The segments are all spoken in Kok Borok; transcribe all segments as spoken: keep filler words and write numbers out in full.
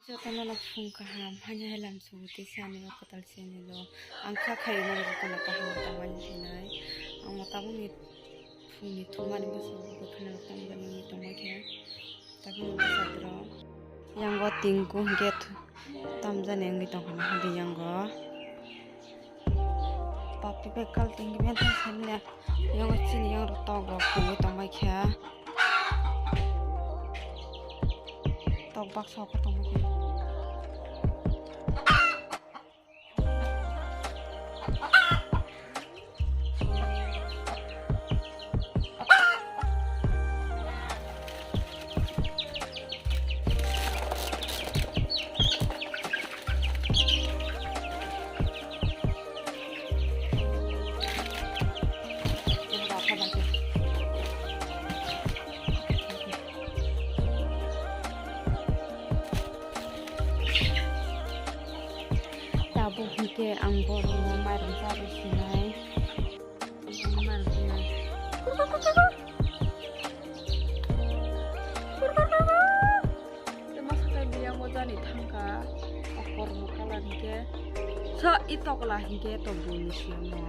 Jotono no phung kaham, haino hai lam sugo tei sani o kwtal sini lo. Ang kha khaio norok jotono kaham tongmani hinwi. Ang bo tabukni phungni thumani bwskango bo kheno tongmani wngwi tongma khe. Tabukni bwsajrok. Yango tingku hwnkhe thu-, tamjani wngwi tongkha na hadi yango. Papi bai kalting bai tong samle. Yango chini yango tok rok tongwi tongmai kha. Tok baksa khe tongmai kha. Tabuk hwnkhe ang borokno mairum charwi sinai. Mairum sinai. Tei masa khe biyang o jani thangkha, o kormo colour hinkhe, so i tokla hinkhe tok buini siyamo.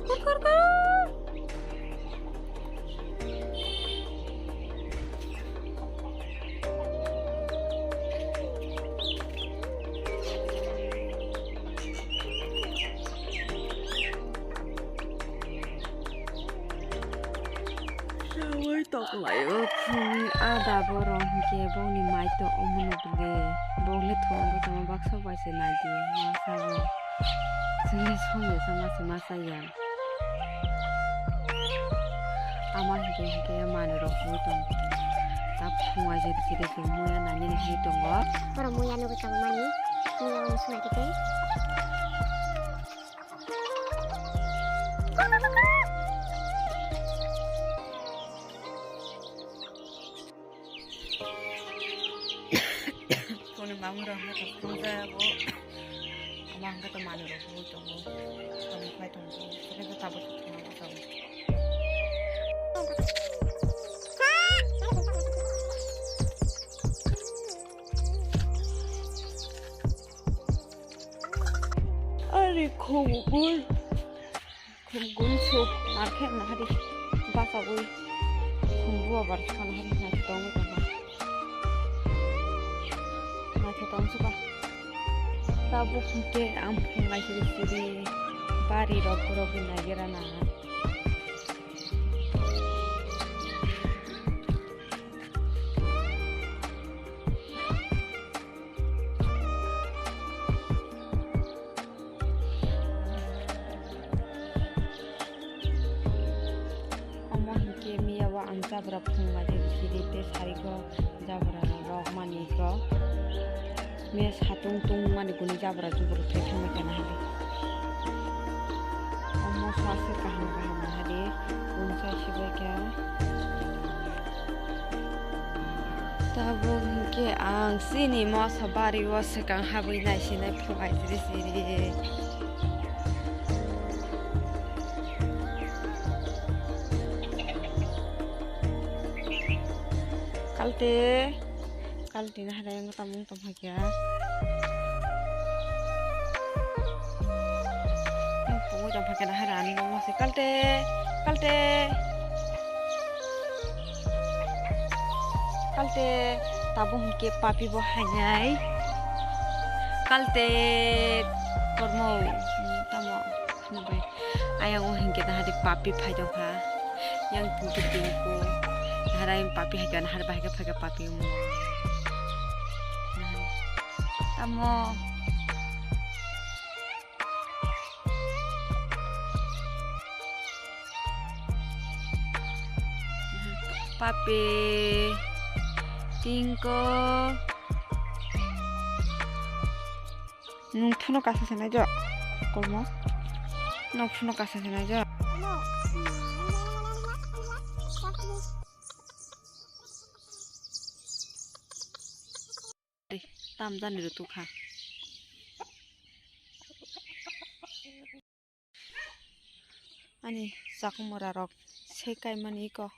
Kur, kur, kur. Sawai toklaio phungni ada borok hinkhe bongni mai to omono bwle. Bokle thwng bwtangma baksa bai se naidi ma sago. Chwngno songya sama se ma saya. Ama hinkhe hinkhe manwi rok hwnwi tong. Ta phunga jedi jedi se muya nani hinwi tongo. Borok muya nugwi tongo mani. Muya o musu naikhe tei. Toni mamwi rok hwnkhe tong khumjabo. Ama hwnkhe to manwi rok hwnwi tongo. Tongwi khai tongo. Tei khe tabuk thwngwi tongo. Ari khobor. Khum gunsu narkhe nahadi bachaui khum bua bar sa nahadi naithe tongwi tongkha. Naithe tongsuka. Tabuk hwnkhe ang phung naisiri siri bari rok borok bai naigera na. Omo hinkhe miya o ang jabra phunuknai de bisiri tei sarikhe jabra rok manwi khe miya satung tungmani gwnwi jabra jubur thai thangwi tongna hadi. Omo sa se kaham kaham nahadi, unsa sibai khe. Tabuk hinkhe ang chini moso bari o swkang habwi naisinai phunai jiri jiri. Kalte, kalte nahadi ang tamung tongkha kya. Ang phungo tongkha kya nahadi ani moso kalte, kalte. Kalte tabuk hinkhe papi bo hainai. Kalte kormo tamo khwnabai. Ayang o hinkhe nahadi papi phai tongkha. Yang hinkhe tingko. Nahadi papi haikhe nahadi bahai khe phaikha papi omo. Tamo. Papi, tingko. Nung phuno kasa se nai jo. Kolmo. Nung phuno kasa se nai jo. Tamjani rw tukha. Ani chakhumura rok se kaimani iko.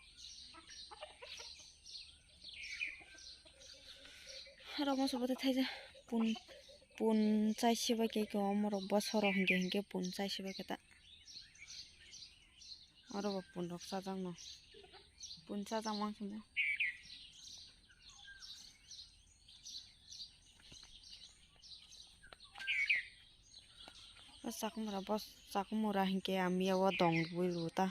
Aro moso bwtwi thaijak pun, pun chai sibai khe khe omorok bosoro hinkhe hinkhe pun chai sibai khe ta. Oro bo pun rok chajak no. Pun chajak mang kheno. O chakmura, bo chakmura hinkhe ang miyao dong rwui rw ta.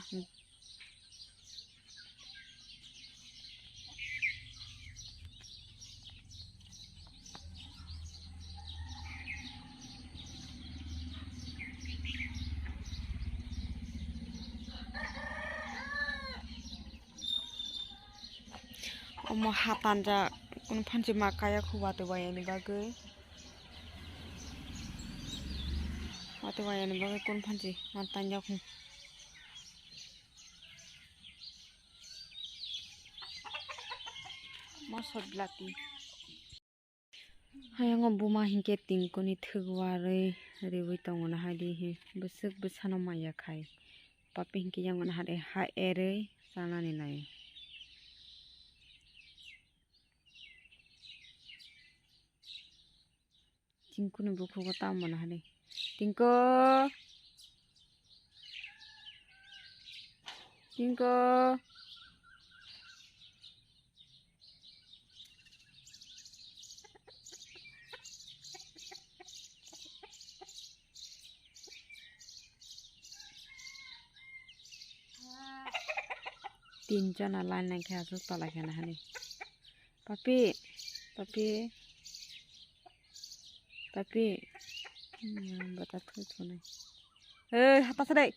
Omo ha tanjak, kunu phansi ma kaya khu watwi wayani bagwi. Watwi wayani bagwi kunu phansi ma tanjak khu. Mosot bilati. Hayungo buma hinkhe tingkoni thwk warwi riwi tongo na hai di hi, bwswk bwsano maya khai. Papi hinkhe yang mani hari ha erwi chanani nai. Tingkoni bukhugo tamo mani hari. Tingko. Tingko. Tin jona line line khe aswk tola khe nahani. Papi, papi, papi. Hmm, bata thu thunai. Hey, hata sadai.